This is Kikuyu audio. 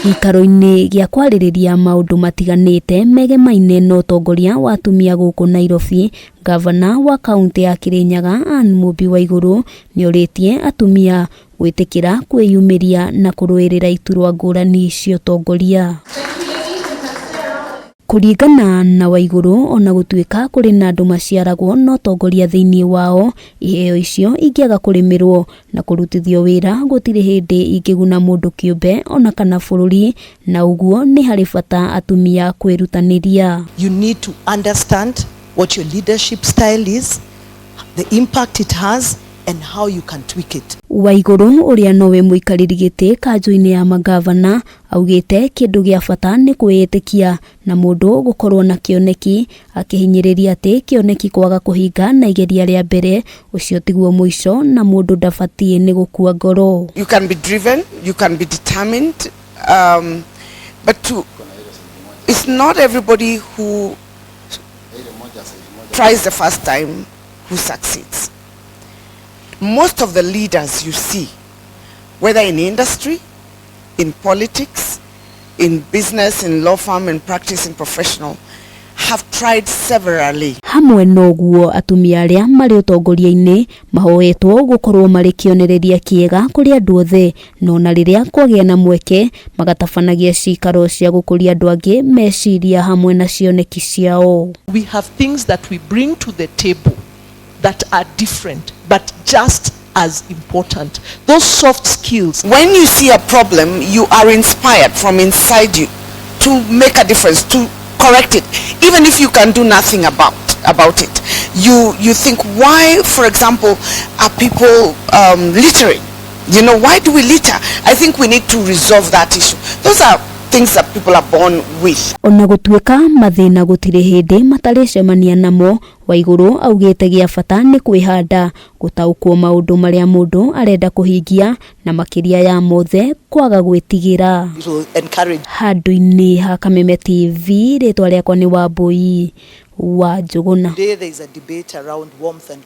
Gĩikaro-inĩ gĩa kwarĩrĩria maũndũ matiganĩte megemaine na ũtongoria wa atumia gũkũ Nairobi, ngavana wa kaũntĩ ya Kirinyaga Anne Mũmbi Waigũrũ nĩorĩtie atumia gwĩtĩkĩra kwĩyumĩria na kũrũĩrĩra iturwa ngũrani cia ũtongoria. Kũringana na Waigũrũ, ona gũtuĩka kũrĩ na andũ maciaragwo na ũtongoria thĩinĩ wao, iheo icio ingĩaga kũrĩmĩrwo na kũrutithio wĩra gũtirĩ hĩndĩ ingĩguna mũndũ kĩũmbe ona kana bũrũri, na ũguo nĩ harĩ bata atumia kwĩrutanĩria. You need to understand what your leadership style is, the impact it has, and how you can tweak it. Waigũrũ ũrĩa nowe mũikarĩri gĩtĩ kanjũ-inĩ ya mangavana augĩte kĩndũ gĩa bata nĩ kwĩĩtĩkia na mũndũ gũkorwo na kĩoneki, akĩhinyĩrĩria atĩ kĩoneki kwaga kũhinga na igeria rĩa mbere ũcio tiguo mũico na mũndũ ndabatiĩ nĩ gũkua ngoro. You can be driven, you can be determined, but it's not everybody who tries the first time who succeeds. Most of the leaders you see, whether in industry, in politics, in business, in law firm, in practice, in professional, have tried severally. Hamwe na ũguo, atumia arĩa marĩ ũtongoria-inĩ mahoetwo gũkorwo marĩ kĩonereria kĩega kũrĩ andũ othe, no na rĩrĩa kwagĩa na mweke magatabanagia cikaro cia gũkũria andũ angĩ meciria hamwe na cioneki ciao. We have things that we bring to the table that are different, but just as important. Those soft skills. When you see a problem, you are inspired from inside you to make a difference, to correct it, even if you can do nothing about it. You think, why, for example, are people littering? Why do we litter? I think we need to resolve that issue. Those are things that people are born with. Ona gũtuĩka mathĩna gũtirĩ hĩndĩ matarĩcemania namo, Waigũrũ augĩte gĩa bata nĩ kwĩhanda, gũtaũkwo maũndũ marĩa mũndũ arenda kũhingia na makĩria ya mothe kwaga gwĩtigĩra. It will encourage Handũ-inĩ ha Kameme TV, rĩtwa rĩakwa nĩ Wambui wa Njũgũna. Today there is a debate around warmth and